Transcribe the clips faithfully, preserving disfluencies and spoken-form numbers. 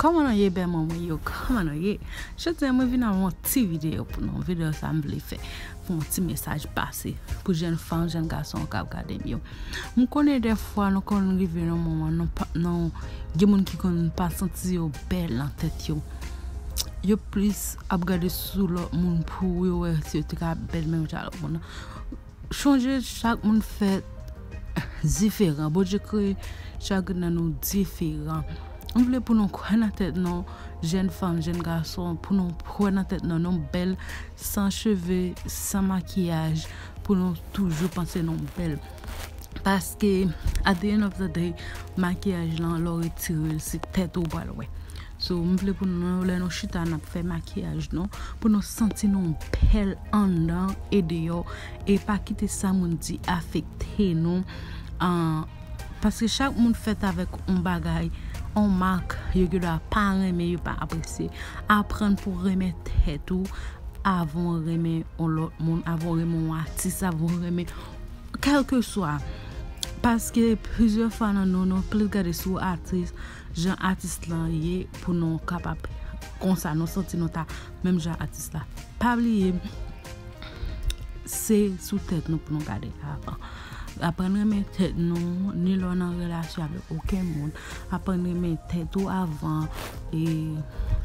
Kòman nou ye, bèl manman yo? Kòman nou ye? Jodi a mwen vin ak yon ti videyo pou nou. Videyo sa m vle fè pou yon ti mesaj pase pou jèn fanm, jèn gason k ap gade m yo. M konnen dèfwa nou konn rive nan moman, nou pa, nou, gen moun ki konn pa santi yo bèl nan tèt yo. Yo plis ap gade sou lòt moun pou yo wè si yo te ka bèl menm jan lòt moun nan. Chonje, chak moun fèt diferan. Bondye kreye chak grenn nan nou diferan. M vle pou nou kwè nan tèt nou, jèn fanm, jèn gason, pou nou kwè nan tèt nou, nou bèl, san cheve, san makiyaj, pou nou toujou panse nou bèl. Paske, at the end of the day, makiyaj lan, lè w retire l, se tèt ou pral wè. So, m vle pou nou, lè nou chita, n ap fè makiyaj nou, pou nou santi nou bèl anndan e deyò, e pa kite sa moun di afekte nou. An, paske chak moun fèt avèk yon bagay, yon mak, yo gen dwa pa renmen, yo pa apresye. Aprann pou renmen tèt ou, avan w renmen yon lòt moun, avan w renmen yon atis, avan w renmen kèlkeswa. Paske plizyè fwa nan nou, nou plis gade sou atis, jan atis lan ye, pou nou kapab konsa, nou santi nou ta menm jan atis la. Pa bliye, se sou tèt nou pou nou gade avan. Aprann renmen tèt nou, ni lè w nan relasyon avèk okenn moun. Aprann renmen tèt ou avan, e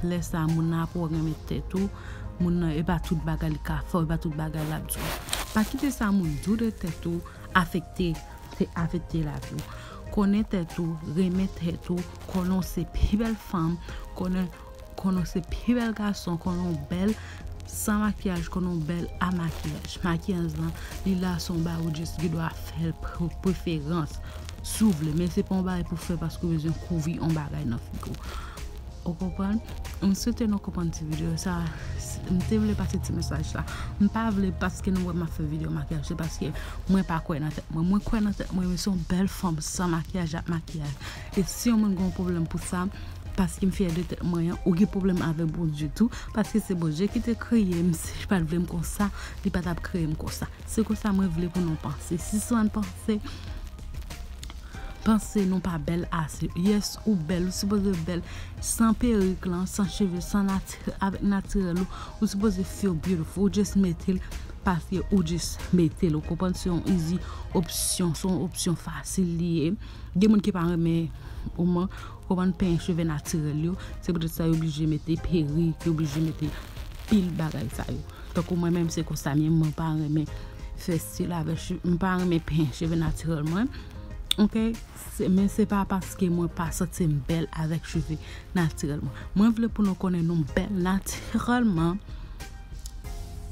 lè sa moun nan ap wè w renmen tèt ou, moun nan, e pa tout bagay li ka fè w, e pa tout bagay l ap di w. Pa kite sa moun di w de tèt ou afekte, te afekte lavi w. Konnen tèt ou, renmen tèt ou, konnen w se pi bèl fanm, konnen, konnen w se pi bèl gason, konnen w bèl san makiyaj, konnen w bèl a makiyaj. Makiyaj lan, li la se yon bagay ou jis gen dwa fè l pou preferans, si w vle, men se pa yon bagay pou fè paske w bezwen kouvri yon bagay nan figi w. Ou konprann? M swete nou konprann ti videyo sa. M te vle pase ti mesaj la. M pa vle paske nou wè m ap fè videyo makiyaj, se paske mwen pa kwè nan tèt mwen. Mwen kwè nan tèt mwen, men se yon bèl fanm san makiyaj ak makiyaj. E si yon moun gen yon pwoblèm pou sa, paske m fyè de tèt mwen an, ou gen pwoblèm avèk Bondye tou, paske se Bondye ki te kreye m, si li pa t vle m konsa, li pa t ap kreye m konsa. Se konsa mwen vle pou nou panse. Si sa n panse, panse nou pa bèl ase. Yes, ou bèl, ou sipoze bèl san perik lan, san cheve, san nati-, avèk natirèl ou. Ou sipoze feel beautiful. Ou just mete l paske ou just mete l. Ou konprann? Se yon easy opsyon, se yon opsyon fasil li ye. Gen moun ki pa renmen, ou konprann, penyen cheve natirèl yo. Se poutèt sa yo oblije mete perik, yo oblije mete pil bagay sa yo. Tankou mwen menm, se konsa m ye, mwen pa renmen fè stil avèk che-, m pa renmen penyen cheve natirèl mwen. Oke? Se, men se pa paske mwen pa santi m bèl avèk cheve natirèl mwen. Mwen vle pou nou konnen nou bèl natirèlman.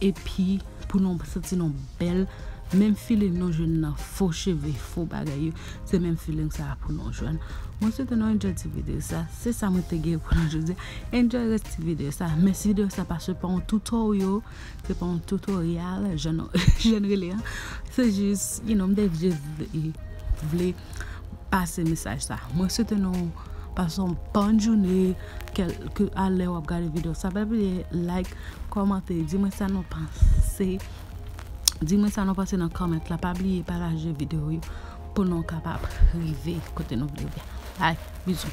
Epi, pou nou santi nou bèl, menm feeling nou jwenn nan fo cheve, fo bagay yo, se menm feeling sa a pou nou jwenn. Mwen swete nou enjoy ti videyo sa. Se sa mwen te gen pou nou jodi. Enjoy rès ti videyo sa. Men si videyo sa pa se pa yon tutorial, se pa yon tutorial, jan nou, jan n rele an. Se jis, you know, m te jis vle, vle pase mesaj sa. Mwen swete nou pase yon bòn jounen, kèlke a lè w ap gade videyo sa. Pa bliye like, kòmante, di mwen sa nou panse. Di mwen sa nou panse nan comment la. Pa bliye pataje videyo yo pou nou kapab rive kote nou vle rive. Bye, bizou.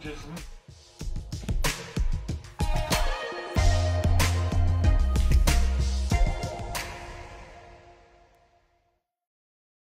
Jezi.